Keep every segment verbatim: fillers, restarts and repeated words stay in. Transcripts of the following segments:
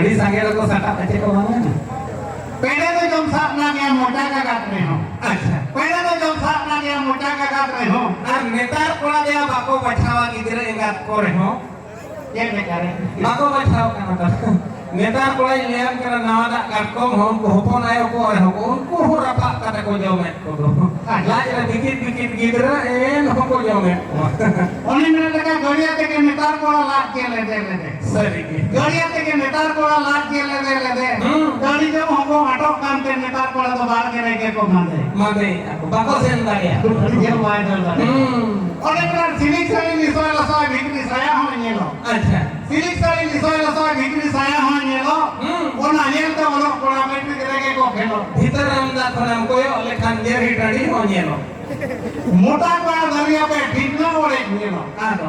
ᱟᱹᱰᱤ ᱥᱟᱸᱜᱮ ᱫᱚᱠᱚ ᱥᱟᱴᱟᱜᱼᱟ, ᱪᱮᱫ ᱠᱚ ᱵᱟᱝᱟ? ᱯᱮᱲᱮ ᱫᱚ ᱡᱚᱢ ᱥᱟᱵ ᱱᱟ ᱜᱮᱭᱟ ᱢᱚᱪᱟ ᱠᱟᱜᱟᱛ ᱨᱮᱦᱚᱸ᱾ ᱟᱪᱪᱷᱟ᱾ ᱯᱮᱲᱮ ᱫᱚ ᱡᱚᱢ ᱥᱟᱵ ᱱᱟ ᱜᱮᱭᱟ ᱢᱚᱪᱟ ᱠᱟᱜᱟᱛ ᱨᱮᱦᱚᱸ᱾ ᱟᱨ ᱱᱮᱛᱟᱨ ᱠᱚᱲᱟ ᱫᱚᱭᱟ ᱵᱟᱠᱚ ᱵᱟᱪᱷᱟᱣᱟ ᱜᱤᱫᱽᱨᱟᱹ ᱮᱸᱜᱟᱛ ᱠᱚ ᱨᱮᱦᱚᱸ᱾ ᱪᱮᱫ ᱞᱮᱠᱟ ᱨᱮ? ᱵᱟᱠᱚ ᱵᱟᱪᱷᱟᱣ ᱠᱟᱱᱟ ᱛᱚ᱾ ᱱᱮᱛᱟᱨ ᱠᱚᱲᱟᱧ ᱞᱟᱹᱭᱟᱢ ᱠᱟᱱᱟ, ᱱᱟᱣᱟ ᱫᱟᱜ ᱠᱟᱴᱠᱚᱢ ᱦᱚᱸ ᱩᱱᱠᱩ ᱦᱚᱯᱚᱱ ᱟᱭᱳ ᱠᱚ ᱨᱮᱦᱚᱸ ᱠᱚ, ᱩᱱᱠᱩ ᱦᱚᱸ ᱨᱟᱯᱟᱜ ᱠᱟᱛᱮ ᱠᱚ ᱡᱚᱢᱮᱫ ᱠᱚᱫᱚ᱾ ᱟᱪᱪᱷᱟ᱾ ᱞᱟᱡ ᱨᱮ ᱵᱤᱠᱤᱴ ᱵᱤᱠᱤᱴ ᱜᱤᱫᱽᱨᱟᱹ ᱮᱱ ᱦᱚᱸᱠᱚ ᱡᱚᱢᱮᱫ ᱠᱚᱣᱟ᱾ ᱚᱱᱮ ᱢᱮᱱ ᱞᱮᱠᱟ ᱜᱟᱹᱲᱤᱭᱟ ᱛᱮᱜᱮ ᱱᱮᱛᱟᱨ ᱠᱚᱲᱟ ᱞᱟᱡ ᱪᱮᱫ ᱞᱮᱫᱮ ᱞᱮᱫᱮ᱾ ᱥᱟᱹᱨᱤ ᱜᱮ᱾ ᱜᱟᱹᱲᱤᱭᱟ ᱛᱮᱜᱮ ᱱᱮᱛᱟᱨ ᱠᱚᱲᱟ ᱞᱟᱡ ᱪᱮᱫ ᱞᱮᱫᱮ ᱞᱮᱫᱮ᱾ ᱦᱩᱸ᱾ ᱜᱟᱹᱲᱤ ᱡᱚᱢ ᱦᱚᱸᱠᱚ ᱟᱴᱚᱜ ᱠᱟᱱᱛᱮ ᱱᱮᱛᱟᱨ ᱠᱚᱲᱟ ᱫᱚ ᱵᱟᱲᱜᱮ ᱨᱮᱜᱮ ᱠᱚ ᱢᱟᱸᱫᱮ᱾ ᱢᱟᱸᱫᱮᱭᱮᱫᱼᱟ ᱠᱚ, ᱵᱟᱠᱚ ᱥᱮᱱ ᱫᱟᱲᱮᱭᱟᱜᱼᱟ᱾ ᱜᱟᱹᱲᱤ ᱡᱚᱢ ᱵᱟᱭ ᱫᱟᱹᱲ ᱫᱟᱲᱮᱭᱟᱜᱼᱟ᱾ ᱦᱩᱸ᱾ ᱚᱱᱮ ᱚᱱᱟ ᱥᱤᱞᱤᱠ ᱥᱟᱹᱲᱤ ᱱᱤᱥᱚᱭ ᱞᱚᱥᱚᱭ ᱵᱷᱤᱛᱨᱤ ᱥᱟᱭᱟ ᱦᱚᱸ ᱧᱮᱞᱚᱜ᱾ ᱟᱪᱪᱷᱟ᱾ ᱥᱤᱞᱤᱠ ᱥᱟᱹᱲᱤ ᱱᱤᱥᱚᱭ ᱞᱚᱥᱚᱭ ᱵᱷᱤᱛᱨᱤ ᱥᱟᱭᱟ ᱦᱚᱸ ᱧᱮᱞᱚᱜ᱾ ᱦᱩᱸ᱾ ᱚᱱᱟ ᱧᱮᱞᱛᱮ ᱚᱞᱚᱜ ᱠᱚᱲᱟ ᱢᱮᱴᱨᱤᱠ ᱨᱮᱜᱮ ᱠᱚ ᱯᱷᱮᱞᱚᱜ᱾ ᱵᱷᱤᱛᱟᱹᱨ ᱟᱢᱫᱟ ᱠᱷᱚᱱᱮᱢ ᱠᱚᱭᱚᱜ ᱞᱮᱠᱷᱟᱱ ᱧᱮᱨᱤ ᱴᱟᱺᱰᱤ ᱦᱚᱸ ᱧᱮᱞᱚᱜ᱾ ᱢᱚᱴᱟ ᱠᱚᱲᱟ ᱫᱟᱨᱭᱟ ᱯᱮ ᱴᱷᱤᱠᱱᱟ ᱚᱲᱮᱡ ᱧᱮᱞᱚᱜ᱾ ᱟᱫᱚ᱾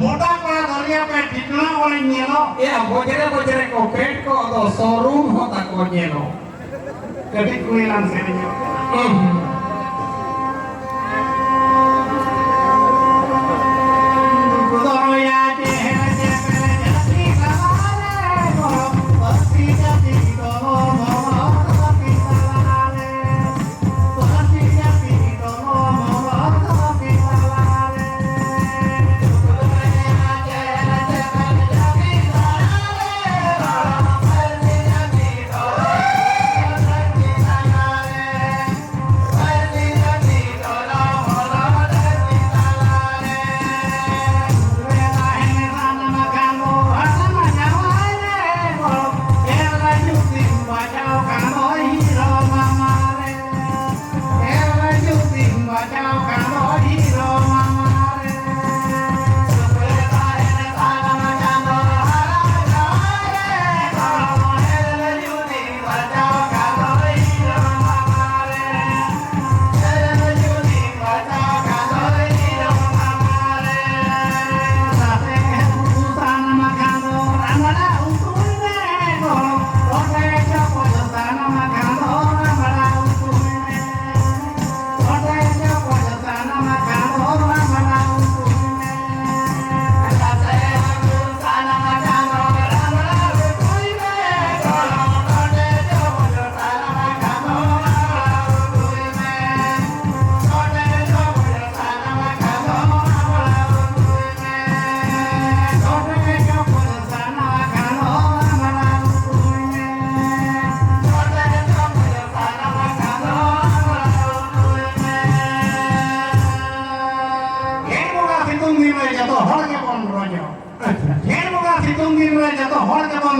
ᱢᱚᱴᱟ ᱠᱚᱲᱟ ᱫᱟᱨᱭᱟ ᱯᱮ ᱴᱷᱤᱠᱱᱟ ᱚᱲᱮᱡ ᱧᱮᱞᱚᱜ᱾ ᱮ ᱵᱚᱡᱨᱮ ᱵᱚᱡᱨᱮ ᱠᱚ ᱯᱮᱴ ᱠᱚ ᱟᱫᱚ ᱥᱳᱨᱩᱢ ᱦᱚᱸ ᱛᱟᱠᱚ ᱧᱮᱞᱚᱜ᱾ ᱠᱟᱹᱴᱤᱡ ᱠᱩᱲᱤ ᱞᱟᱝ ᱥᱮᱨᱮᱧ ᱧᱚᱜ ᱠᱟᱱᱟ᱾ ᱦᱩᱸ᱾ ᱫᱚᱨᱭᱟ ᱪᱮᱦᱨᱟ ᱪᱮᱦᱨᱟ ᱡᱟᱹᱛᱤ ᱛᱟᱞᱟᱨᱮ ᱜᱚᱨᱚᱵ ᱯᱟᱹᱥᱤ ᱡᱟᱹᱛᱤ ᱫᱚ ᱢᱚᱦᱚᱨ ᱯᱟᱹᱥᱤ ᱛᱟᱞᱟᱨᱮ᱾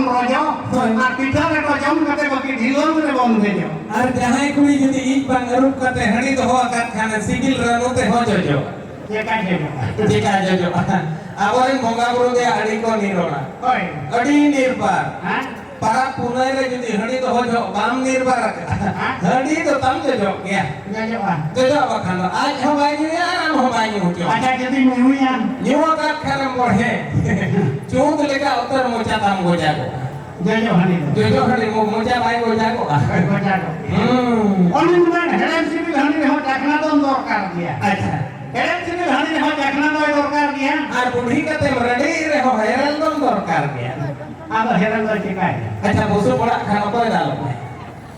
ᱨᱚᱡᱚ, ᱦᱳᱭ᱾ ᱟᱨ ᱯᱤᱴᱷᱟᱹ ᱞᱮᱴᱚ ᱡᱚᱢ ᱠᱟᱛᱮ ᱵᱟᱹᱠᱤ ᱰᱷᱤᱞᱣᱟᱹᱝ ᱨᱮᱵᱚᱱ ᱫᱮᱡᱚᱜ᱾ ᱟᱨ ᱡᱟᱦᱟᱸᱭ ᱠᱩᱲᱤ ᱡᱩᱫᱤ ᱤᱡ ᱵᱟᱝ ᱟᱹᱨᱩᱵ ᱠᱟᱛᱮ ᱦᱟᱺᱰᱤ ᱫᱚᱦᱚ ᱟᱠᱟᱫ ᱠᱷᱟᱱ, ᱥᱤᱵᱤᱞ ᱨᱟᱹᱱᱩ ᱛᱮᱦᱚᱸ ᱡᱚᱡᱚ᱾ ᱪᱮᱠᱟ ᱡᱚᱡᱚᱜᱼᱟ? ᱪᱮᱠᱟ ᱡᱚᱡᱚᱜᱼᱟ? ᱟᱵᱚᱨᱮᱱ ᱵᱚᱸᱜᱟ ᱵᱩᱨᱩ ᱜᱮ ᱟᱹᱰᱤ ᱠᱚ ᱱᱤᱨᱚᱲᱟ᱾ ᱦᱳᱭ᱾ ᱟᱹᱰᱤ ᱱᱤᱨᱵᱟᱨ᱾ ᱦᱮᱸ? ᱯᱟᱨᱟᱵᱽ ᱯᱩᱱᱟᱹᱭ ᱨᱮ ᱡᱩᱫᱤ ᱦᱟᱺᱰᱤ ᱫᱚᱦᱚ ᱡᱚᱦᱚᱜ ᱵᱟᱢ ᱱᱤᱨᱵᱟᱨ ᱟᱠᱟᱫᱼᱟ, ᱦᱮᱸ? ᱦᱟᱺᱰᱤ ᱫᱚ ᱛᱟᱢ ᱡᱚᱡᱚᱜ ᱜᱮᱭᱟ᱾ ᱡᱚᱡᱚᱜᱼᱟ᱾ ᱡᱚᱡᱚᱜ ᱵᱟᱠᱷᱟᱱ ᱫᱚ ᱟᱡ ᱦᱚᱸ ᱵᱟᱭ ᱧᱩᱭᱟ ᱟᱨ ᱟᱢ ᱦᱚᱸ ᱵᱟᱭ ᱧᱩ ᱦᱚᱪᱚ᱾ ᱟᱪᱪᱷᱟ, ᱡᱩᱫᱤ ᱧᱩᱭᱟ? ᱧᱩ ᱟᱠᱟᱫ ᱠᱷᱟᱱᱮᱢ ᱵᱚᱲᱦᱮ, ᱪᱩᱸᱫ ᱞᱮᱠᱟ ᱩᱛᱟᱹᱨ ᱢᱚᱪᱟ ᱛᱟᱢ ᱜᱚᱡᱟᱜᱚᱜᱼᱟ᱾ ᱡᱚᱡᱚ ᱦᱟᱺᱰᱤ ᱫᱚ᱾ ᱡᱚᱡᱚ ᱦᱟᱺᱰᱤ ᱢᱚ-, ᱢᱚᱪᱟ ᱵᱟᱭ ᱜᱚᱡᱟᱜᱚᱜᱼᱟ᱾ ᱵᱟᱭ ᱜᱚᱡᱟᱜᱚᱜ ᱜᱮᱭᱟ᱾ ᱦᱩᱸ᱾ ᱚᱱᱮ ᱢᱮᱱ ᱦᱮᱲᱮᱢ ᱥᱤᱵᱤᱞ ᱦᱟᱺᱰᱤ ᱨᱮᱦᱚᱸ ᱪᱟᱠᱷᱱᱟ ᱫᱚ ᱫᱚᱨᱠᱟᱨ ᱜᱮᱭᱟ᱾ ᱟᱪᱪᱷᱟ᱾ ᱦᱮᱲᱮᱢ ᱥᱤᱵᱤᱞ ᱦᱟᱺᱰᱤ ᱨᱮᱦᱚᱸ ᱪᱟᱠᱷᱱᱟ ᱫᱚᱭ ᱫᱚᱨᱠᱟᱨ ᱜᱮᱭᱟ᱾ ᱟᱨ ᱵᱩᱰᱷᱤ ᱠᱟᱛᱮᱢ ᱨᱟᱺᱰᱤ ᱨᱮᱦᱚᱸ ᱦᱮᱨᱮᱞ ᱫᱚᱢ ᱫᱚᱨᱠᱟᱨ ᱜᱮᱭᱟ᱾ ᱟᱫᱚ ᱦᱮᱨᱮᱞ ᱫᱚᱭ ᱪᱤᱠᱟᱹᱭᱟ? ᱟᱪᱪᱷᱟ, ᱵᱩᱥᱩᱵ ᱚᱲᱟᱜ ᱠᱷᱟᱱ ᱚᱠᱚᱭ ᱫᱟᱞᱚᱵ ᱢᱮ?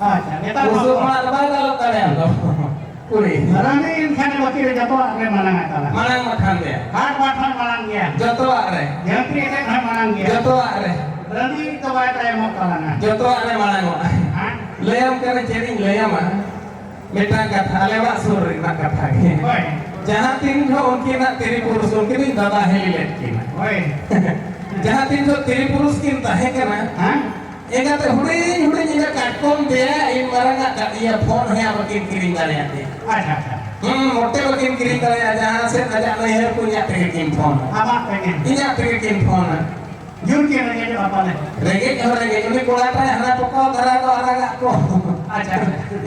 ᱟᱪᱪᱷᱟ, ᱱᱮᱛᱟᱨ ᱢᱟ ᱵᱩᱥᱩᱵ ᱚᱲᱟᱜ ᱫᱚ ᱵᱟᱭ ᱫᱟᱞᱚᱵ ᱫᱟᱲᱮᱭᱟᱜ ᱫᱚ᱾ ᱠᱩᱲᱤ᱾ ᱨᱟᱺᱰᱤ ᱮᱱᱠᱷᱟᱱ ᱵᱟᱹᱠᱤ ᱨᱮ ᱡᱚᱛᱚᱣᱟᱜ ᱨᱮ ᱢᱟᱲᱟᱝ ᱟᱜ ᱛᱟᱞᱟ᱾ ᱢᱟᱲᱟᱝ ᱵᱟᱠᱷᱟᱱ ᱜᱮ᱾ ᱦᱟᱴ ᱵᱟᱴ ᱦᱚᱸ ᱢᱟᱲᱟᱝ ᱜᱮᱭᱟ᱾ ᱡᱚᱛᱚᱣᱟᱜ ᱨᱮ᱾ ᱡᱷᱟᱹᱱᱴᱤ ᱮᱴᱮᱫ ᱦᱚᱸ ᱢᱟᱲᱟᱝ ᱜᱮᱭᱟ᱾ ᱡᱚᱛᱚᱣᱟᱜ ᱨᱮ᱾ ᱨᱟᱺᱰᱤ ᱫᱚ ᱵᱟᱭ ᱛᱟᱭᱚᱢᱚᱜ ᱛᱟᱞᱟᱝᱟ᱾ ᱡᱚᱛᱚᱣᱟᱜ ᱨᱮ ᱢᱟᱲᱟᱝ ᱚᱜᱼᱟ᱾ ᱦᱮᱸ? ᱞᱟᱹᱭᱟᱢ ᱠᱟᱹᱱᱟᱹᱧ, ᱪᱮᱫ ᱤᱧ ᱞᱟᱹᱭᱟᱢᱟ? ᱢᱤᱫᱴᱟᱝ ᱠᱟᱛᱷᱟ, ᱟᱞᱮ ᱚᱲᱟᱜ ᱥᱩᱨ ᱨᱮᱱᱟᱜ ᱠᱟᱛᱷᱟ ᱜᱮ᱾ ᱦᱳᱭ᱾ ᱡᱟᱦᱟᱸ ᱛᱤᱱ ᱡᱚᱦᱚᱜ ᱩᱱᱠᱤᱱᱟᱜ ᱛᱤᱨᱤ ᱯᱩᱨᱩᱥ, ᱩᱱᱠᱤᱱ ᱫᱚᱧ ᱫᱟᱫᱟ ᱦᱤᱞᱤ ᱞᱮᱫ ᱠᱤᱱᱟ᱾ ᱦᱳᱭ᱾ ᱡᱟᱦᱟᱸ ᱛᱤᱱ ᱡᱚᱦᱚᱜ ᱛᱤᱨᱤ ᱯᱩᱨᱩᱥ ᱠᱤᱱ ᱛᱟᱦᱮᱸ ᱠᱟᱱᱟ, ᱦᱮᱸ? ᱮᱸᱜᱟᱛᱮ ᱦᱩᱰᱤᱧ ᱦᱩᱰᱤᱧ ᱤᱱᱟᱹ ᱠᱟᱴᱠᱚᱢ ᱫᱮᱭᱟ ᱤᱧ ᱢᱟᱨᱟᱝ ᱟᱜ ᱠᱟ-, ᱤᱭᱟᱹ ᱯᱷᱳᱱ ᱦᱮᱸ ᱵᱟᱹᱠᱤᱱ ᱠᱤᱨᱤᱧ ᱫᱟᱲᱮᱭᱟᱫᱮᱭᱟ᱾ ᱟᱪᱪᱷᱟ, ᱟᱪᱪᱷᱟ᱾ ᱦᱩᱸ, ᱢᱚᱴᱮ ᱵᱟᱹᱠᱤᱱ ᱠᱤᱨᱤᱧ ᱫᱟᱲᱮᱭᱟᱜᱼᱟ, ᱡᱟᱦᱟᱸ ᱥᱮᱫ ᱟᱡᱟᱜ ᱱᱟᱹᱭᱦᱟᱹᱨ ᱠᱚ ᱤᱧᱟᱹᱜ ᱛᱮᱜᱮ ᱠᱤᱱ ᱯᱷᱳᱱᱟ᱾ ᱟᱢᱟᱜ ᱛᱮᱜᱮ? ᱤᱧᱟᱹᱜ ᱛᱮᱜᱮ ᱠᱤᱱ ᱯᱷᱳᱱᱟ᱾ ᱡᱳᱨ ᱜᱮ ᱨᱮᱸᱜᱮᱡᱚᱜᱼᱟ ᱯᱟᱞᱮ᱾ ᱨᱮᱸᱜᱮᱡ ᱦᱚᱸ ᱨᱮᱸᱜᱮᱡ, ᱩᱱᱤ ᱠᱚᱲᱟ ᱴᱟᱜ ᱦᱟᱱᱟ ᱯᱚᱠᱟᱣ ᱫᱷᱟᱨᱟ ᱫᱚ ᱟᱨᱟᱜᱟᱜ ᱠᱚ᱾ ᱟᱪᱪᱷᱟ᱾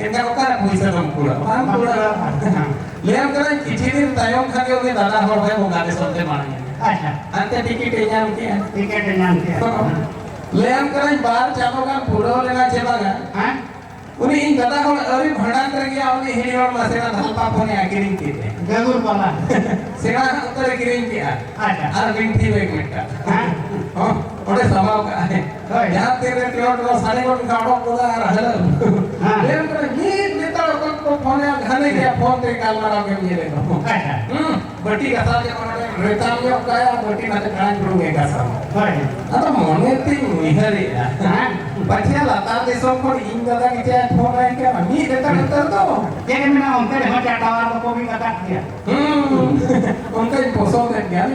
ᱮᱱᱠᱷᱟᱱ ᱚᱠᱟᱨᱮ ᱯᱩᱭᱥᱟᱹ ᱫᱚᱢ ᱠᱩᱲᱟ? ᱵᱟᱢ ᱵᱟᱢ ᱠᱩᱲᱟ᱾ ᱠᱩᱲᱟ᱾ ᱞᱟᱹᱭᱟᱢ ᱠᱟᱹᱱᱟᱹᱧ ᱠᱤᱪᱷᱩ ᱫᱤᱱ ᱛᱟᱭᱚᱢ ᱠᱷᱟᱱ ᱜᱮ ᱩᱱᱤ ᱫᱟᱫᱟ ᱦᱚᱲ ᱦᱚᱸᱭ ᱵᱚᱸᱜᱟ ᱫᱤᱥᱚᱢ ᱛᱮ ᱢᱟᱲᱟᱝ ᱮᱱᱟ᱾ ᱟᱪᱪᱷᱟ᱾ ᱦᱟᱱᱛᱮ ᱴᱤᱠᱤᱴ ᱮ ᱧᱟᱢ ᱠᱮᱜᱼᱟ᱾ ᱴᱤᱠᱤᱴ ᱮ ᱧᱟᱢ ᱠᱮᱜᱼᱟ᱾ ᱦᱚᱸ᱾ ᱞᱟᱹᱭᱟᱢ ᱠᱟᱹᱱᱟᱹᱧ ᱵᱟᱨ ᱪᱟᱸᱫᱚ ᱜᱟᱱ ᱯᱩᱨᱟᱹᱣ ᱞᱮᱱᱟ ᱪᱮ ᱵᱟᱝᱟ? ᱦᱮᱸ? ᱩᱱᱤ ᱤᱧ ᱫᱟᱫᱟ ᱦᱚᱲ ᱟᱹᱣᱨᱤ ᱵᱷᱟᱸᱰᱟᱱ ᱨᱮ ᱜᱮᱭᱟ, ᱩᱱᱤ ᱦᱤᱲᱤ ᱦᱚᱲ ᱢᱟ ᱥᱮᱬᱟ ᱫᱷᱟᱞᱯᱟ ᱯᱷᱳᱱᱮ ᱟᱹᱠᱷᱨᱤᱧ ᱠᱮᱫ ᱛᱮ᱾ ᱜᱟᱹᱜᱩᱨ ᱵᱟᱞᱟ᱾ ᱥᱮᱬᱟ ᱦᱟᱸᱜ ᱩᱛᱟᱹᱨᱮ ᱠᱤᱨᱤᱧ ᱠᱮᱜᱼᱟ᱾ ᱟᱪᱪᱷᱟ᱾ ᱟᱨ ᱵᱤᱱᱴᱷᱤ ᱵᱮᱜᱽ ᱢᱤᱫᱴᱟᱝ᱾ ᱦᱮᱸ? ᱦᱚᱸ, ᱚᱸᱰᱮ ᱥᱟᱢᱵᱟᱣ ᱠᱟᱜᱼᱟᱭ᱾ ᱦᱳᱭ᱾ ᱡᱟᱦᱟᱸ ᱛᱤᱱᱨᱮ ᱴᱤᱭᱚᱴ ᱨᱮ ᱥᱟᱰᱮ ᱜᱚᱫ ᱮᱱᱠᱷᱟᱱ ᱚᱰᱚᱠ ᱜᱚᱫᱟ ᱟᱨ ᱦᱮᱞᱳ᱾ ᱦᱮᱸ᱾ ᱞᱟᱹᱭᱟᱢ ᱠᱟᱱᱟ, ᱢᱤᱫ ᱱᱮᱛᱟᱨ ᱚᱠᱚᱭ ᱠᱚ ᱯᱷᱳᱱᱮᱜᱼᱟ, ᱜᱷᱟᱱᱮ ᱜᱮᱭᱟ, ᱯᱷᱳᱱ ᱛᱮ ᱜᱟᱞᱢᱟᱨᱟᱣ ᱜᱮᱢ ᱧᱮᱞᱮᱫ ᱫᱚ᱾ ᱟᱪᱪᱷᱟ᱾ ᱦᱩᱸ, ᱵᱟᱹᱴᱤ ᱜᱷᱟᱥᱟᱣ ᱡᱚᱠᱷᱚᱱ ᱚᱸᱰᱮ ᱨᱮᱛᱟᱢ ᱧᱚᱜ ᱠᱟᱭᱟ, ᱵᱟᱹᱴᱤ ᱱᱟᱛᱮ ᱠᱟᱲᱟᱧ ᱵᱩᱲᱩᱝ ᱮ ᱜᱷᱟᱥᱟᱣ᱾ ᱦᱳᱭ᱾ ᱟᱫᱚ ᱢᱚᱱᱮ ᱛᱤᱧ ᱩᱭᱦᱟᱹᱨᱮᱜᱼᱟ, ᱦᱮᱸ᱾ ᱯᱟᱪᱷᱮ ᱞᱟᱛᱟᱨ ᱫᱤᱥᱚᱢ ᱠᱷᱚᱱ ᱤᱧ ᱫᱟᱫᱟ ᱜᱮᱪᱚᱭ ᱯᱷᱳᱱ ᱟᱭ ᱠᱟᱱᱟ, ᱢᱤᱫ ᱱᱮᱛᱟᱨ ᱱᱮᱛᱟᱨ ᱫᱚ᱾ ᱪᱮᱫ ᱮᱢ ᱢᱮᱱᱟ, ᱚᱱᱛᱮ ᱨᱮᱦᱚᱸ ᱪᱟ ᱴᱟᱣᱟᱨ ᱫᱚᱠᱚ ᱢᱤᱫ ᱟᱠᱟᱫ ᱜᱮᱭᱟ᱾ ᱦᱩᱸ, ᱚᱱᱠᱟᱧ ᱯᱚᱥᱚᱸᱫ ᱮᱫ ᱜᱮᱭᱟ᱾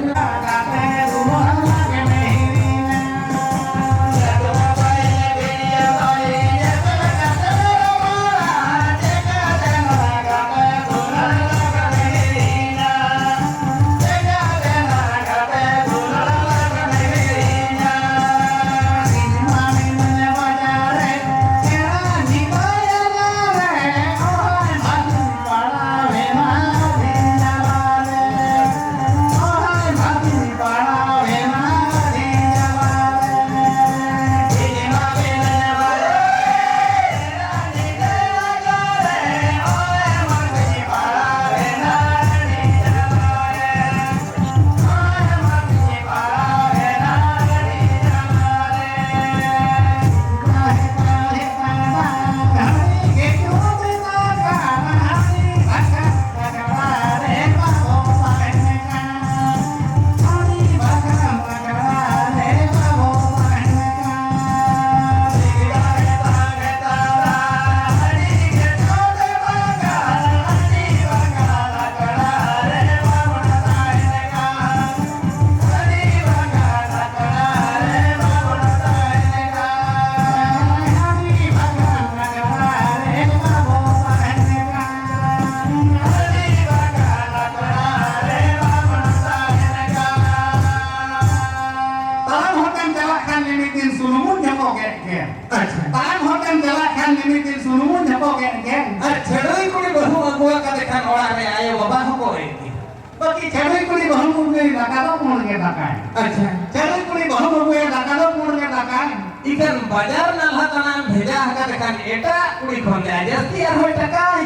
ᱟᱨ ᱪᱷᱟᱹᱰᱩᱭ ᱠᱩᱲᱤ ᱵᱟᱹᱦᱩ ᱟᱹᱜᱩ ᱟᱠᱟᱫᱮ ᱠᱷᱟᱱ ᱚᱲᱟᱜ ᱨᱮ ᱟᱭᱳ ᱵᱟᱵᱟ ᱦᱚᱸᱠᱚ ᱮᱜᱮᱨ᱾ ᱵᱟᱹᱠᱤ ᱪᱷᱟᱹᱰᱩᱭ ᱠᱩᱲᱤ ᱵᱟᱹᱦᱩ ᱟᱹᱜᱩᱭ ᱫᱟᱠᱟ ᱫᱚ ᱯᱩᱸᱰ ᱜᱮ ᱫᱟᱠᱟᱭ᱾ ᱟᱪᱪᱷᱟ᱾ ᱪᱷᱟᱹᱰᱩᱭ ᱠᱩᱲᱤ ᱵᱟᱹᱦᱩ ᱟᱹᱜᱩᱭ ᱫᱟᱠᱟ ᱫᱚ ᱯᱩᱸᱰ ᱜᱮ ᱫᱟᱠᱟᱭ᱾ ᱤᱠᱷᱟᱹᱱ ᱵᱟᱡᱟᱨ ᱱᱟᱞᱦᱟ ᱛᱟᱱᱟᱢ ᱵᱷᱮᱡᱟ ᱟᱠᱟᱫᱮ ᱠᱷᱟᱱ ᱮᱴᱟᱜ ᱠᱩᱲᱤ ᱠᱷᱚᱱ ᱫᱚ ᱡᱟᱹᱥᱛᱤ ᱟᱨᱦᱚᱸᱭ ᱴᱟᱠᱟᱭ᱾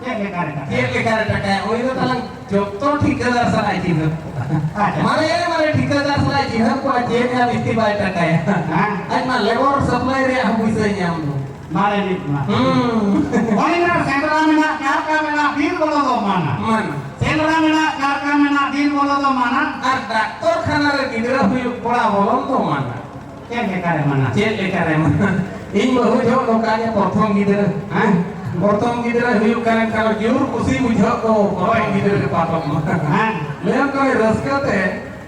ᱪᱮᱫ ᱞᱮᱠᱟ ᱨᱮ ᱴᱟᱠᱟᱭ? ᱪᱮᱫ ᱞᱮᱠᱟ ᱨᱮ ᱴᱟᱠᱟᱭ? ᱩᱱᱤ ᱫᱚ ᱛᱟᱞᱟᱝ ᱡᱚᱛᱚ ᱴᱷᱤᱠᱟᱹᱫᱟᱨ ᱥᱟᱞᱟᱜ ᱮ ᱪᱤᱱᱦᱟᱹᱯ ᱠᱚᱣᱟ᱾ ᱟᱪᱪᱷᱟ᱾ ᱢᱟᱨᱮ ᱢᱟᱨᱮ ᱴᱷᱤᱠᱟᱹᱫᱟᱨ ᱥᱟᱞᱟᱜ ᱮ ᱪᱤᱱᱦᱟᱹᱯ ᱠᱚᱣᱟ, ᱪᱮᱫ ᱮ ᱵᱤᱥᱛᱤ ᱵᱟᱭ ᱴᱟᱠᱟᱭᱟ᱾ ᱦᱮᱸ᱾ ᱟᱡ ᱢᱟ ᱞᱮᱵᱚᱨ ᱥᱟᱯᱞᱟᱭ ᱨᱮᱭᱟᱜ ᱦᱚᱸ ᱯᱩᱭᱥᱟᱹᱭ ᱧᱟᱢ ᱫᱚ᱾ ᱢᱟᱨᱮ ᱢᱤᱫ ᱢᱟ᱾ ᱦᱩᱸ᱾ ᱚᱱᱮ ᱢᱮᱱᱟ, ᱥᱮᱸᱫᱽᱨᱟ ᱢᱮᱱᱟᱜ, ᱠᱟᱨᱠᱟ ᱢᱮᱱᱟᱜ, ᱵᱤᱨ ᱵᱚᱞᱚ ᱫᱚ ᱢᱟᱱᱟ᱾ ᱢᱟᱱᱟ᱾ ᱥᱮᱸᱫᱽᱨᱟ ᱢᱮᱱᱟᱜ, ᱠᱟᱨᱠᱟ ᱢᱮᱱᱟᱜ, ᱵᱤᱨ ᱵᱚᱞᱚ ᱫᱚ ᱢᱟᱱᱟ᱾ ᱟᱨ ᱰᱟᱠᱛᱚᱨ ᱠᱷᱟᱱᱟ ᱨᱮ ᱜᱤᱫᱽᱨᱟᱹ ᱦᱩᱭᱩᱜ ᱠᱚᱲᱟ ᱵᱚᱞᱚᱱ ᱫᱚ ᱢᱟᱱᱟ᱾ ᱪᱮᱫ ᱞᱮᱠᱟ ᱨᱮ ᱢᱟᱱᱟ? ᱪᱮᱫ ᱞᱮᱠᱟ ᱨᱮ ᱢᱟᱱᱟ? ᱤᱧ ᱵᱟᱹᱦᱩ ᱡᱚᱦᱚᱜ ᱱᱚᱝᱠᱟ ᱜᱮ ᱯᱨᱚᱛᱷᱚᱢ ᱜᱤᱫᱽᱨᱟᱹ᱾ ᱦᱮᱸ᱾ ᱯᱨᱚᱛᱷᱚᱢ ᱜᱤᱫᱽᱨᱟᱹ ᱦᱩᱭᱩᱜ ᱠᱟᱱ ᱠᱷᱟᱱ ᱡᱳᱨ ᱠᱩᱥᱤ ᱵᱩᱡᱷᱟᱹᱜ ᱫᱚ ᱯᱨᱚᱛᱷᱚᱢ ᱦᱳᱭ᱾ ᱜᱤᱫᱽᱨᱟᱹ ᱜᱮ ᱯᱟᱛᱚᱢ ᱢᱟ᱾ ᱦᱮᱸ᱾ ᱞᱟᱹᱭᱟᱢ ᱠᱟᱹᱱᱟᱹᱧ ᱨᱟᱹᱥᱠᱟᱹ ᱛᱮ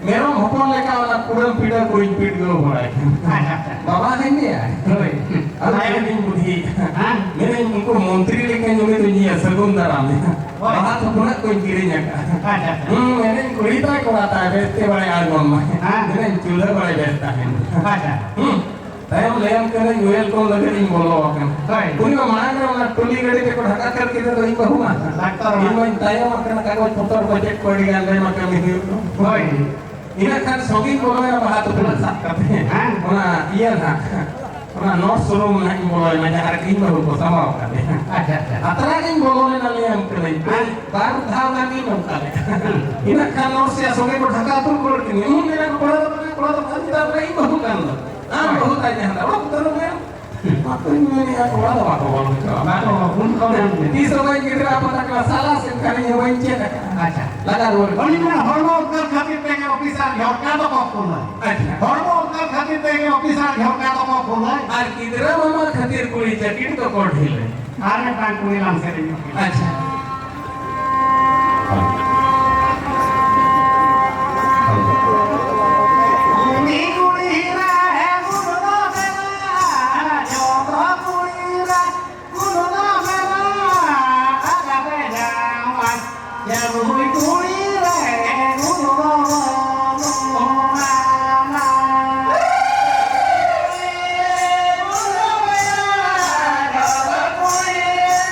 ᱢᱮᱨᱚᱢ ᱦᱚᱯᱚᱱ ᱞᱮᱠᱟ ᱚᱱᱟ ᱠᱩᱲᱟᱹᱢ ᱯᱤᱰᱟᱹ ᱠᱩᱲᱤᱧ ᱯᱤᱰᱜᱟᱹᱣ ᱵᱟᱲᱟᱭ ᱠᱟᱱᱟ᱾ ᱟᱪᱪᱷᱟ, ᱟᱪᱪᱷᱟ᱾ ᱵᱟᱵᱟ ᱦᱮᱸ ᱜᱮᱭᱟ᱾ ᱦᱳᱭ᱾ ᱟᱫᱚ ᱛᱟᱭᱚᱢ᱾ ᱤᱧ ᱵᱩᱫᱷᱤᱭᱮᱫᱼᱟ᱾ ᱦᱮᱸ᱾ ᱢᱮᱱᱟᱹᱧ ᱩᱱᱠᱩ ᱢᱚᱱᱛᱨᱤ ᱞᱮᱠᱟ ᱩᱱᱤ ᱫᱚᱧ ᱤᱭᱟᱹ ᱥᱟᱹᱜᱩᱱ ᱫᱟᱨᱟᱢ ᱮᱫᱟ᱾ ᱦᱳᱭ᱾ ᱵᱟᱦᱟ ᱛᱷᱩᱯᱱᱟᱹᱜ ᱠᱚᱧ ᱠᱤᱨᱤᱧ ᱟᱠᱟᱫᱼᱟ᱾ ᱟᱪᱪᱷᱟ, ᱟᱪᱪᱷᱟ᱾ ᱦᱩᱸ, ᱢᱮᱱᱟᱹᱧ ᱠᱩᱲᱤ ᱛᱟᱭ ᱠᱚᱲᱟ ᱛᱟᱭ ᱵᱮᱥ ᱛᱮ ᱵᱟᱲᱟᱭ ᱟᱬᱜᱚᱱ ᱢᱟᱭ᱾ ᱦᱮᱸ᱾ ᱢᱮᱱᱟᱹᱧ ᱪᱩᱞᱦᱟᱹ ᱵᱟᱲᱟᱭ ᱵᱮᱥ ᱛᱟᱦᱮᱱ᱾ ᱟᱪᱪᱷᱟ᱾ ᱦᱩᱸ᱾ ᱛᱟᱭᱚᱢ ᱞᱟᱹᱭᱟᱢ ᱠᱟᱹᱱᱟᱹᱧ, welcome ᱞᱟᱹᱜᱤᱫ ᱤᱧ ᱵᱚᱞᱚ ᱟᱠᱟᱱᱟ᱾ ᱦᱳᱭ᱾ ᱩᱱᱤ ᱢᱟ ᱢᱟᱲᱟᱝ ᱨᱮ ᱚᱱᱟ ᱴᱚᱞᱤ ᱜᱟᱹᱰᱤ ᱛᱮᱠᱚ ᱰᱷᱟᱠᱟ ᱠᱷᱟᱹᱲ ᱠᱮᱫᱮ ᱫᱚ ᱤᱧ ᱵᱟᱹᱦᱩ ᱢᱟ᱾ ᱰᱟᱠᱛᱚᱨ ᱢᱟ᱾ ᱤᱧ ᱢᱟᱧ ᱛᱟᱭᱚᱢ ᱟᱠᱟᱱᱟ, ᱠᱟᱜᱚᱡᱽ ᱯᱚᱛᱚᱨ ᱠᱚ ᱪᱮᱫ ᱠᱚ ᱟᱹᱰᱤ ᱜᱟᱱ ᱞᱟᱹᱭ ᱢᱟ ᱠᱟᱹᱢᱤ ᱦᱩᱭᱩᱜ ᱫᱚ᱾ ᱦᱳᱭ᱾ ᱤᱱᱟᱹ ᱠᱷᱟᱱ ᱥᱚᱸᱜᱮᱧ ᱵᱚᱞᱚᱭᱮᱱᱟ ᱵᱟᱦᱟ ᱛᱩᱯᱩᱞᱟᱜ ᱥᱟᱵ ᱠᱟᱛᱮ᱾ ᱦᱮᱸ᱾ ᱚᱱᱟ ᱤᱭᱟᱹ ᱱᱟᱦᱟᱜ, ᱚᱱᱟ ᱱᱚᱨᱥ ᱨᱩᱢ ᱱᱟᱦᱟᱜ ᱤᱧ ᱵᱚᱞᱚᱭᱮᱱᱟ, ᱡᱟᱦᱟᱸ ᱨᱮ ᱤᱧ ᱵᱟᱹᱦᱩ ᱠᱚ ᱥᱟᱢᱵᱟᱣ ᱠᱟᱫᱮᱭᱟ᱾ ᱟᱪᱪᱷᱟ, ᱟᱪᱪᱷᱟ᱾ ᱟᱛᱨᱟ ᱜᱤᱧ ᱵᱚᱞᱚ ᱞᱮᱱᱟ, ᱞᱟᱹᱭᱟᱢ ᱠᱟᱹᱱᱟᱹᱧ᱾ ᱦᱮᱸ᱾ ᱵᱟᱨ ᱫᱷᱟᱣ ᱜᱟᱱ ᱜᱤᱧ ᱱᱚᱝᱠᱟ ᱞᱮᱫᱟ᱾ ᱦᱮᱸ᱾ ᱤᱱᱟᱹ ᱠᱷᱟᱱ ᱱᱚᱨᱥ ᱭᱟ ᱥᱚᱸᱜᱮ ᱠᱚ ᱰᱷᱟᱠᱟ ᱩᱛᱟᱹᱨ ᱠᱚ ᱨᱩᱣᱟᱹᱲ ᱠᱤᱫᱤᱧᱟ᱾ ᱩᱱ ᱢᱮᱱᱟ ᱠᱚ, "ᱠᱚᱲᱟ ᱫᱚ ᱵᱟᱝᱟ, ᱠᱚᱲᱟ ᱫᱚ ᱵᱟᱝᱟ, ᱪᱮᱫᱟᱜ ᱵᱚᱞᱮ ᱤᱧ ᱵᱟᱹᱦᱩ ᱠᱟᱱ ᱫᱚ᱾ ᱟᱢ ᱦᱳᱭ᱾ ᱵᱟᱹᱦᱩ ᱛᱟᱭ ᱡᱟᱦᱟᱸ ᱫᱚ, ᱚᱲᱟᱜ ᱩᱛᱟᱹᱨ ᱢᱮ᱾ ᱢᱟ ᱛᱚᱧ ᱢᱮᱱᱮᱫᱼᱟ, ᱠᱚᱲᱟ ᱫᱚ ᱵᱟᱠᱚ ᱵᱚᱞᱚ ᱦᱚᱪᱚᱣᱟᱜᱼᱟ᱾ ᱵᱟᱠᱚ, ᱩᱱ ᱠᱷᱚᱱ ᱛᱤᱥ ᱦᱚᱸ ᱵᱟᱹᱧ ᱜᱤᱫᱽᱨᱟᱹ ᱟᱯᱟᱛ ᱠᱟᱱᱟ, ᱥᱟᱞᱟ ᱥᱮᱫ ᱠᱷᱟᱱᱤᱧ ᱦᱚᱸ ᱵᱟᱹᱧ ᱪᱮᱫ ᱟᱠᱟᱫᱼᱟ᱾ ᱟᱪᱪᱷᱟ᱾ ᱞᱟᱜᱟ ᱨᱩᱣᱟᱹᱲ᱾ ᱩᱱᱤ ᱢᱮᱱᱟ, ᱦᱚᱲᱢᱚ ᱩᱫᱽᱜᱟᱹᱨ ᱠᱷᱟᱹᱛᱤᱨ ᱛᱮᱜᱮ ᱚᱯᱷᱤᱥᱟᱨ ᱡᱷᱚᱴᱠᱟ ᱫᱚᱠᱚ ᱠᱩᱞᱟᱹᱭ᱾ ᱟᱪᱪᱷᱟ᱾ ᱦᱚᱲᱢᱚ ᱩᱫᱽᱜᱟᱹᱨ ᱠᱷᱟᱹᱛᱤᱨ ᱛᱮᱜᱮ ᱚᱯᱷᱤᱥᱟᱨ ᱡᱷᱚᱴᱠᱟ ᱫᱚᱠᱚ ᱠᱩᱞᱟᱹᱭ᱾ ᱟᱨ ᱜᱤᱫᱽᱨᱟᱹ ᱢᱟᱢᱟ ᱠᱷᱟᱹᱛᱤᱨ ᱠᱩᱲᱤ ᱪᱟᱹᱠᱨᱤ ᱫᱚᱠᱚ ᱰᱷᱤᱞᱟᱹᱭ᱾ ᱟᱨ ᱢᱤᱫᱴᱟᱝ ᱠᱩᱲᱤ ᱞᱟᱝ ᱥᱮᱨᱮᱧ ᱧᱚᱜ ᱠᱮᱫᱟ᱾ ᱟᱪᱪᱷᱟ᱾ ᱩᱱᱤ ᱠᱩᱲᱤ ᱨᱮ ᱜᱩᱨᱩ ᱫᱚ ᱢᱮᱱᱟᱜᱼᱟ, ᱡᱚᱛᱚ ᱠᱩᱲᱤ ᱨᱮ ᱜᱩᱨᱩ ᱫᱚ ᱢᱮᱱᱟᱜᱼᱟ, ᱟᱡᱟᱫ ᱡᱟᱶᱟᱭ᱾ ᱡᱟᱹᱨᱩᱲ ᱠᱩᱲᱤ ᱨᱮ ᱜᱩᱨᱩ ᱫᱚ ᱢᱮᱱᱟᱜᱼᱟ᱾ ᱜᱩᱨᱩ ᱫᱚ ᱢᱮᱱᱟᱜᱼᱟ, ᱡᱚᱛᱚ ᱠᱩᱲᱤ ᱨᱮ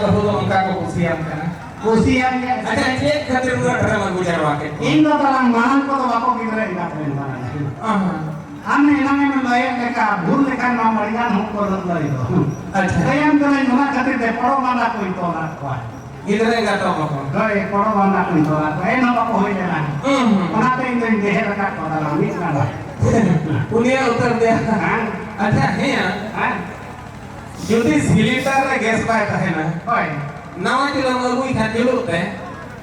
ᱵᱟᱹᱦᱩ ᱫᱚ ᱚᱱᱠᱟ ᱠᱚ ᱠᱩᱥᱤᱭᱟᱢ ᱠᱟᱱᱟ᱾ ᱠᱩᱥᱤᱭᱟᱢ ᱜᱮ᱾ ᱟᱪᱪᱷᱟ, ᱪᱮᱫ ᱠᱷᱟᱹᱛᱤᱨ ᱩᱱᱟᱹᱜ ᱰᱷᱮᱨᱮᱢ ᱟᱹᱜᱩ ᱡᱟᱨᱣᱟ ᱠᱮᱫ ᱠᱚᱣᱟ? ᱤᱧ ᱫᱚ ᱛᱟᱞᱟᱝ ᱢᱟᱲᱟᱝ ᱠᱚᱫᱚ ᱵᱟᱠᱚ ᱜᱤᱫᱽᱨᱟᱹ ᱮᱸᱜᱟᱛ ᱞᱮᱱ ᱛᱟᱞᱟᱝᱟ᱾ ᱚᱦᱚᱸ᱾ ᱟᱢ ᱮᱱᱟᱝ ᱮᱢ ᱞᱟᱹᱭᱮᱫ ᱞᱮᱠᱟ, ᱵᱷᱩᱞ ᱞᱮᱠᱷᱟᱱ ᱢᱟ ᱟᱹᱰᱤ ᱜᱟᱱ ᱦᱚᱸ ᱠᱚ ᱞᱟᱹᱭ ᱫᱚ᱾ ᱟᱪᱪᱷᱟ᱾ ᱞᱟᱹᱭᱟᱢ ᱠᱟᱹᱱᱟᱹᱧ, ᱚᱱᱟ ᱠᱷᱟᱹᱛᱤᱨ ᱛᱮ ᱯᱚᱨᱚᱵᱽ ᱵᱟᱸᱫᱟ ᱠᱚᱧ ᱛᱚᱞ ᱟᱫ ᱠᱚᱣᱟ᱾ ᱜᱤᱫᱽᱨᱟᱹ ᱮᱸᱜᱟᱛᱚᱜ ᱠᱚ᱾ ᱦᱳᱭ, ᱯᱚᱨᱚᱵᱽ ᱵᱟᱸᱫᱟ ᱠᱚᱧ ᱛᱚᱞ ᱟᱫ ᱠᱚᱣᱟ᱾ ᱮᱱᱦᱚᱸ ᱵᱟᱠᱚ ᱦᱩᱭ ᱞᱮᱱᱟ᱾ ᱦᱩᱸ, ᱦᱩᱸ᱾ ᱚᱱᱟᱛᱮ ᱤᱧ ᱫᱚᱧ ᱰᱮᱦᱮᱨ ᱟᱠᱟᱫ ᱠᱚ ᱛᱟᱞᱟᱝ ᱢᱤᱫ ᱜᱟᱸᱰᱟ᱾ ᱯᱩᱱᱭᱟᱹ ᱩᱛᱟᱹᱨ ᱛᱮ᱾ ᱦᱮᱸ? ᱟᱪᱪᱷᱟ, ᱦᱮᱸᱭᱟ᱾ ᱦᱮᱸ? ᱡᱩᱫᱤ ᱥᱤᱞᱤᱱᱰᱟᱨ ᱨᱮ ᱜᱮᱥ ᱵᱟᱭ ᱛᱟᱦᱮᱱᱟ, ᱦᱳᱭ᱾ ᱱᱟᱣᱟ ᱪᱩᱞᱦᱟᱹᱢ ᱟᱹᱜᱩᱭ ᱠᱷᱟᱱ ᱡᱩᱞᱩᱜ ᱛᱮ?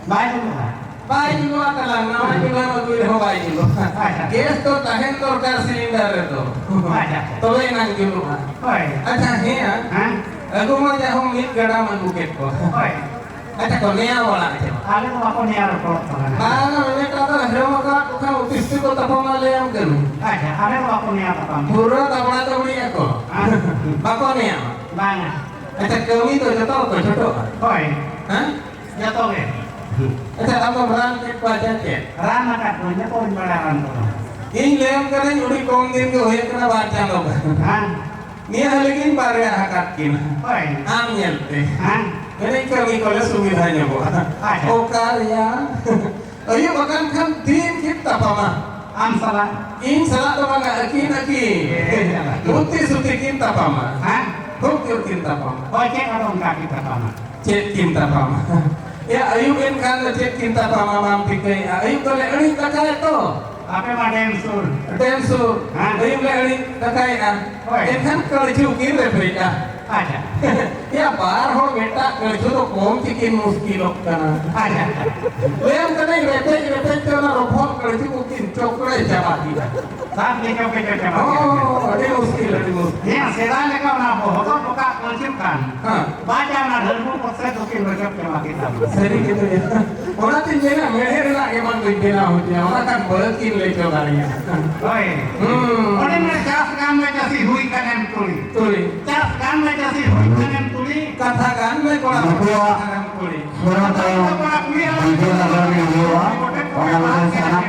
ᱵᱟᱭ ᱡᱩᱞᱩᱜᱼᱟ᱾ ᱵᱟᱭ ᱡᱩᱞᱩᱜᱼᱟ ᱛᱟᱞᱟᱝ, ᱱᱟᱣᱟ ᱪᱩᱞᱦᱟᱹᱢ ᱟᱹᱜᱩᱭ ᱨᱮᱦᱚᱸ ᱵᱟᱭ ᱡᱩᱞᱩᱜᱼᱟ᱾ ᱟᱪᱪᱷᱟ᱾ ᱜᱮᱥ ᱫᱚ ᱛᱟᱦᱮᱱ ᱫᱚᱨᱠᱟᱨ ᱥᱤᱞᱤᱱᱰᱟᱨ ᱨᱮᱫᱚ᱾ ᱟᱪᱪᱷᱟ᱾ ᱛᱚᱵᱮ ᱮᱱᱟᱝ ᱡᱩᱞᱩᱜᱼᱟ᱾ ᱦᱳᱭ᱾ ᱟᱪᱪᱷᱟ, ᱦᱮᱸ᱾ ᱦᱮᱸ? ᱟᱹᱜᱩ ᱢᱟ ᱡᱟᱦᱳ ᱢᱤᱫ ᱜᱟᱰᱟᱢ ᱟᱹᱜᱩ ᱠᱮᱫ ᱠᱚᱣᱟ᱾ ᱦᱳᱭ᱾ ᱟᱪᱪᱷᱟ, ᱠᱚ ᱱᱮᱭᱟᱣ ᱵᱟᱲᱟ ᱦᱚᱪᱚ᱾ ᱟᱞᱮ ᱫᱚ ᱵᱟᱠᱚ ᱱᱮᱭᱟᱣ ᱨᱚᱯᱚᱲᱚᱜ ᱛᱟᱞᱟᱝᱟ᱾ ᱵᱟᱝ, ᱢᱤᱫᱴᱟᱝ ᱫᱚ ᱦᱮᱨᱚᱢ ᱟᱠᱟᱫ ᱠᱚ ᱠᱷᱟᱱ ᱚᱛᱤᱥ ᱛᱮᱠᱚ ᱛᱟᱯᱟᱢᱟ, ᱞᱟᱹᱭᱟᱢ ᱠᱟᱹᱱᱟᱹᱧ᱾ ᱟᱪᱪᱷᱟ, ᱟᱞᱮ ᱫᱚ ᱵᱟᱠᱚ ᱱᱮᱭᱟᱣ ᱛᱟᱯᱟᱢ᱾ ᱯᱩᱨᱟᱹ ᱫᱟᱵᱲᱟ ᱫᱟᱵᱲᱤ ᱟᱠᱚ᱾ ᱦᱮᱸ᱾ ᱵᱟᱠᱚ ᱱᱮᱭᱟᱣᱟ᱾ ᱵᱟᱝᱟ᱾ ᱟᱪᱪᱷᱟ, ᱠᱟᱹᱢᱤ ᱫᱚ ᱡᱚᱛᱚ ᱠᱚ ᱪᱷᱩᱴᱟᱹᱜᱼᱟ? ᱦᱳᱭ᱾ ᱦᱮᱸ? ᱡᱚᱛᱚ ᱜᱮ᱾ ᱟᱪᱪᱷᱟ, ᱟᱢ ᱫᱚᱢ ᱨᱟᱱ ᱠᱮᱫ ᱠᱚᱣᱟ ᱪᱮ ᱪᱮᱫ? ᱨᱟᱱ ᱟᱠᱟᱫ ᱠᱚᱣᱟᱧ, ᱡᱚᱛᱚᱧ ᱵᱟᱲᱟᱭᱟ ᱨᱟᱱ ᱠᱚᱫᱚ᱾ ᱤᱧ ᱞᱟᱹᱭᱟᱢ ᱠᱟᱹᱱᱟᱹᱧ, ᱟᱹᱰᱤ ᱠᱚᱢ ᱫᱤᱱ ᱜᱮ ᱦᱩᱭ ᱟᱠᱟᱱᱟ, ᱵᱟᱨ ᱪᱟᱸᱫᱚ ᱜᱟᱱ᱾ ᱦᱮᱸ᱾ ᱱᱤᱭᱟᱹ ᱦᱟᱹᱞᱤ ᱜᱤᱧ ᱵᱟᱨᱭᱟ ᱟᱠᱟᱫ ᱠᱤᱱᱟ᱾ ᱦᱳᱭ᱾ ᱟᱢ ᱧᱮᱞᱛᱮ᱾ ᱦᱮᱸ᱾ ᱢᱮᱱᱮᱫ ᱠᱟᱹᱢᱤ ᱠᱚᱞᱮ ᱥᱩᱵᱤᱫᱷᱟ ᱧᱚᱜᱚᱜᱼᱟ᱾ ᱟᱪᱪᱷᱟ᱾ ᱚᱠᱟ ᱨᱮᱭᱟᱜ? ᱟᱹᱭᱩᱵ ᱟᱠᱟᱱ ᱠᱷᱟᱱ ᱫᱤᱱ ᱠᱤᱱ ᱛᱟᱯᱟᱢᱟ᱾ ᱟᱢ ᱥᱟᱞᱟᱜ? ᱤᱧ ᱥᱟᱞᱟᱜ ᱫᱚ ᱵᱟᱝᱟ, ᱟᱹᱠᱤᱱ, ᱟᱹᱠᱤᱱ᱾ ᱮ, ᱪᱟᱞᱟᱜ᱾ ᱢᱩᱛᱤ ᱥᱩᱛᱤ ᱠᱤᱱ ᱛᱟᱯᱟᱢᱟ᱾ ᱦᱮᱸ? ᱠᱷᱩᱵ ᱡᱳᱨ ᱠᱤᱱ ᱛᱟᱯᱟᱢᱟ᱾ ᱦᱳᱭ, ᱪᱮᱫ ᱟᱫᱚ ᱚᱱᱠᱟ ᱠᱤᱱ ᱛᱟᱯᱟᱢᱟ? ᱪᱮᱫ ᱠᱤᱱ ᱛᱟᱯᱟᱢᱟ? ᱮᱭᱟ, ᱟᱹᱭᱩᱵ ᱮᱱ ᱠᱷᱟᱱ ᱫᱚ ᱪᱮᱫ ᱠᱤᱱ ᱛᱟᱯᱟᱢᱟ ᱵᱟᱢ ᱴᱷᱤᱠᱟᱹᱭᱮᱫᱼᱟ? ᱟᱹᱭᱩᱵ ᱫᱚᱞᱮ ᱟᱹᱬᱤᱡ ᱫᱟᱠᱟᱭᱟ ᱛᱚ᱾ ᱟᱯᱮ ᱢᱟ ᱰᱮᱢ ᱥᱩᱨ᱾ ᱰᱮᱢ ᱥᱩᱨ᱾ ᱦᱮᱸ᱾ ᱟᱹᱭᱩᱵ ᱞᱮ ᱟᱹᱬᱤᱡ ᱫᱟᱠᱟᱭᱮᱫᱼᱟ᱾ ᱦᱳᱭ᱾ ᱮᱱᱠᱷᱟᱱ ᱠᱟᱹᱲᱪᱷᱩ ᱠᱤᱱ ᱨᱮᱯᱮᱡᱼᱟ᱾ ᱟᱪᱪᱷᱟ᱾ ᱭᱟ, ᱵᱟᱨ ᱦᱚᱲ ᱢᱤᱫᱴᱟᱜ ᱠᱟᱹᱲᱪᱷᱩ ᱫᱚ ᱠᱚᱢ ᱛᱮᱠᱤᱱ ᱢᱩᱥᱠᱤᱞᱚᱜ ᱠᱟᱱᱟ᱾ ᱟᱪᱪᱷᱟ᱾ ᱞᱟᱹᱭᱟᱢ ᱠᱟᱹᱱᱟᱹᱧ, ᱨᱮᱯᱮᱡ ᱨᱮᱯᱮᱡ ᱛᱮ ᱚᱱᱟ ᱨᱚᱯᱷᱚᱞ ᱠᱟᱹᱲᱪᱷᱩ ᱠᱚ ᱠᱤᱱ ᱪᱚᱠᱲᱮ ᱪᱟᱵᱟ ᱠᱮᱫᱟ᱾ ᱥᱟᱵ ᱠᱮᱪᱚ ᱠᱮᱪᱚ ᱪᱟᱵᱟ ᱠᱮᱫᱟ᱾ ᱦᱚᱸ, ᱟᱹᱰᱤ ᱢᱩᱥᱠᱤᱞ, ᱟᱹᱰᱤ ᱢᱩᱥᱠᱤᱞ᱾ ᱦᱮᱸ, ᱥᱮᱫᱟᱭ ᱞᱮᱠᱟ ᱚᱱᱟ ᱵᱚᱦᱚᱜ ᱫᱚ ᱵᱚᱠᱟ ᱠᱟᱹᱲᱪᱷᱩ ᱠᱟᱱ᱾ ᱦᱮᱸ᱾ ᱵᱟᱭ ᱪᱟᱞᱟᱣ ᱮᱱᱟ, ᱰᱷᱟᱹᱞᱢᱩ ᱠᱚᱥᱮ ᱫᱚᱠᱤᱱ ᱨᱟᱠᱟᱵ ᱪᱟᱵᱟ ᱠᱮᱫᱟ᱾ ᱥᱟᱹᱨᱤ ᱜᱮ ᱛᱚᱵᱮ᱾ ᱚᱱᱟᱛᱤᱧ ᱢᱮᱱᱟ, ᱢᱮᱬᱦᱮᱫ ᱨᱮᱱᱟᱜ ᱜᱮ ᱵᱟᱝ ᱫᱚᱧ ᱵᱮᱱᱟᱣ ᱦᱚᱪᱚᱭᱟ, ᱚᱱᱟ ᱠᱷᱟᱱ ᱵᱟᱹᱲᱤᱡ ᱠᱤᱱ ᱞᱟᱹᱭ ᱦᱚᱪᱚ ᱫᱟᱲᱮᱭᱟᱜᱼᱟ᱾ ᱦᱳᱭ᱾ ᱦᱩᱸ᱾ ᱚᱱᱮ ᱢᱮ ᱪᱟᱥ ᱜᱟᱱ ᱢᱮ ᱪᱟᱹᱥᱤ ᱦᱩᱭ ᱠᱟᱱᱮᱢ ᱛᱩᱲᱤ᱾ ᱛᱩᱲᱤ᱾ ᱪᱟᱥ ᱜᱟᱱ ᱢᱮ ᱪᱟᱹᱥᱤ ᱦᱩᱭ ᱠᱟᱱᱮᱢ ᱛᱩᱲᱤ᱾ ᱠᱟᱛᱷᱟ ᱜᱟᱱ ᱢᱮ ᱠᱚᱲᱟ, ᱱᱩᱠᱩᱣᱟᱜ ᱠᱟᱛᱷᱟ ᱜᱟᱱ ᱠᱩᱲᱤ᱾ ᱥᱚᱨᱚᱱ ᱛᱟᱭᱚᱢ ᱰᱤ ᱡᱮ ᱞᱟᱜᱟᱣ ᱦᱩᱭᱩᱜᱼᱟ᱾ ᱚᱱᱟ ᱞᱟᱹᱜᱤᱫ ᱥᱟᱱᱟᱢ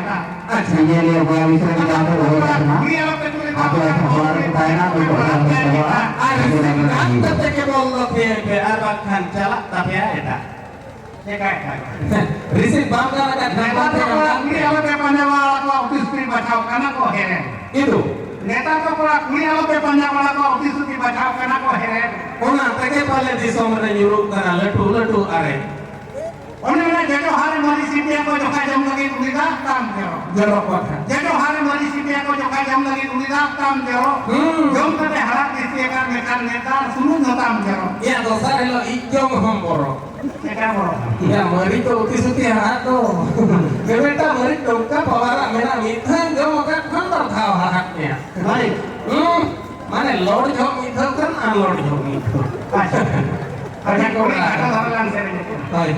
ᱟᱪᱪᱷᱟ᱾ ᱰᱤ ᱡᱮ ᱞᱟᱹᱜᱤᱫ ᱚᱠᱚᱭᱟᱜ ᱵᱤᱥᱚᱭ ᱨᱮ ᱡᱟᱦᱟᱸ ᱠᱚ ᱨᱚᱲ ᱠᱟᱱᱟ, ᱟᱫᱚ ᱮᱱᱠᱷᱟᱱ ᱚᱲᱟᱜ ᱨᱮᱠᱚ ᱛᱟᱦᱮᱱᱟ, ᱩᱱᱠᱩ ᱚᱲᱟᱜ ᱨᱮ ᱪᱟᱵᱟᱜᱼᱟ᱾ ᱟᱨ ᱨᱤᱥᱤᱵᱷ ᱜᱟᱱ ᱠᱟᱛᱮ ᱜᱮ ᱵᱚᱞ ᱫᱚ ᱛᱷᱤᱭᱟᱹᱭ ᱯᱮ, ᱟᱨ ᱵᱟᱝᱠᱷᱟᱱ ᱪᱟᱞᱟᱜ ᱛᱟᱯᱮᱭᱟ ᱮᱴᱟᱜ᱾ ᱪᱮᱠᱟᱭ ᱠᱷᱟᱱ? ᱨᱤᱥᱤᱵᱷ ᱵᱟᱝ ᱜᱟᱱ ᱟᱠᱟᱱ ᱠᱷᱟᱱ ᱱᱮᱛᱟᱨ ᱫᱚ ᱠᱚᱲᱟ ᱠᱩᱲᱤ ᱟᱞᱚᱯᱮ ᱯᱟᱸᱡᱟ ᱵᱟᱲᱟ ᱠᱚᱣᱟ, ᱩᱛᱤ ᱥᱩᱛᱤ ᱵᱟᱪᱷᱟᱣ ᱠᱟᱱᱟ ᱠᱚ ᱦᱮᱨᱮᱞ᱾ ᱤᱫᱩ᱾ ᱱᱮᱛᱟᱨ ᱫᱚ ᱠᱚᱲᱟ ᱠᱩᱲᱤ ᱟᱞᱚᱯᱮ ᱯᱟᱸᱡᱟ ᱵᱟᱲᱟ ᱠᱚᱣᱟ, ᱩᱛᱤ ᱥᱩᱛᱤ ᱵᱟᱪᱷᱟᱣ ᱠᱟᱱᱟ ᱠᱚ ᱦᱮᱨᱮᱞ᱾ ᱚᱱᱟ ᱛᱮᱜᱮ ᱯᱟᱞᱮ ᱫᱤᱥᱚᱢ ᱨᱮ ᱧᱩᱨᱩᱜ ᱠᱟᱱᱟ ᱞᱟᱹᱴᱩ ᱞᱟᱹᱴᱩ ᱟᱨᱮᱞ᱾ ᱚᱱᱮ ᱚᱱᱟ ᱡᱚᱡᱚ ᱦᱟᱨᱮ ᱢᱟᱹᱨᱤᱪ ᱥᱤᱯᱤᱭᱟ ᱠᱚ ᱡᱚᱠᱷᱟ ᱡᱚᱢ ᱞᱟᱹᱜᱤᱫ ᱩᱱᱤ ᱫᱟᱜ ᱛᱟᱢ ᱡᱚᱨᱚ᱾ ᱡᱚᱨᱚ ᱠᱚ ᱠᱷᱟᱱ᱾ ᱡᱚᱡᱚ ᱦᱟᱨᱮ ᱢᱟᱹᱨᱤᱪ ᱥᱤᱯᱤᱭᱟ ᱠᱚ ᱡᱚᱠᱷᱟ ᱡᱚᱢ ᱞᱟᱹᱜᱤᱫ ᱩᱱᱤ ᱫᱟᱜ ᱛᱟᱢ ᱡᱚᱨᱚ᱾ ᱦᱩᱸ᱾ ᱡᱚᱢ ᱠᱟᱛᱮ ᱦᱟᱲᱟᱜ ᱵᱤᱥᱤ ᱟᱠᱟᱱ ᱢᱮᱠᱷᱟᱱ ᱱᱮᱛᱟᱨ ᱥᱩᱱᱩᱢ ᱫᱚ ᱛᱟᱢ ᱡᱚᱨᱚ᱾ ᱮᱭᱟ ᱫᱚᱥᱟᱨ ᱦᱤᱞᱳᱜ ᱤᱡ ᱡᱚᱢ ᱦᱚᱸ ᱵᱚᱨᱚ᱾ ᱮᱠᱟ ᱵᱚᱨᱚ᱾ ᱮᱭᱟ ᱢᱟᱹᱨᱤᱪ ᱫᱚ ᱩᱛᱤ ᱥᱩᱛᱤ ᱦᱟᱲᱦᱟᱫ ᱫᱚ᱾ ᱢᱤᱢᱤᱫᱴᱟᱝ ᱢᱟᱹᱨᱤᱪ ᱱᱚᱝᱠᱟ ᱯᱟᱣᱟᱨᱟᱜ ᱢᱮᱱᱟᱜᱼᱟ, ᱢᱤᱫ ᱫᱷᱟᱣ ᱡᱚᱢ ᱟᱠᱟᱫ ᱠᱷᱟᱱ ᱵᱟᱨ ᱫᱷᱟᱣ ᱦᱟᱲᱦᱟᱫ ᱢᱮᱭᱟ᱾ ᱦᱳᱭ᱾ ᱦᱩᱸ᱾ ᱢᱟᱱᱮ ᱞᱚᱲ ᱡᱚᱦᱚᱜ ᱢᱤᱫ ᱫᱷᱟᱣ ᱠᱷᱟᱱ ᱟᱱᱞᱚᱲ ᱡᱚᱦᱚᱜ ᱢᱤᱫ ᱫᱷᱟᱣ᱾ ᱟᱪᱪᱷᱟ᱾ ᱟᱹᱰᱤ ᱟᱪᱪᱷᱟ, ᱠᱚᱲᱟ᱾ ᱠᱟᱛᱷᱟ ᱫᱷᱟᱨᱟ ᱞᱟᱝ ᱥᱮᱨᱮᱧ ᱠᱮᱫᱟ᱾ ᱦᱳᱭ᱾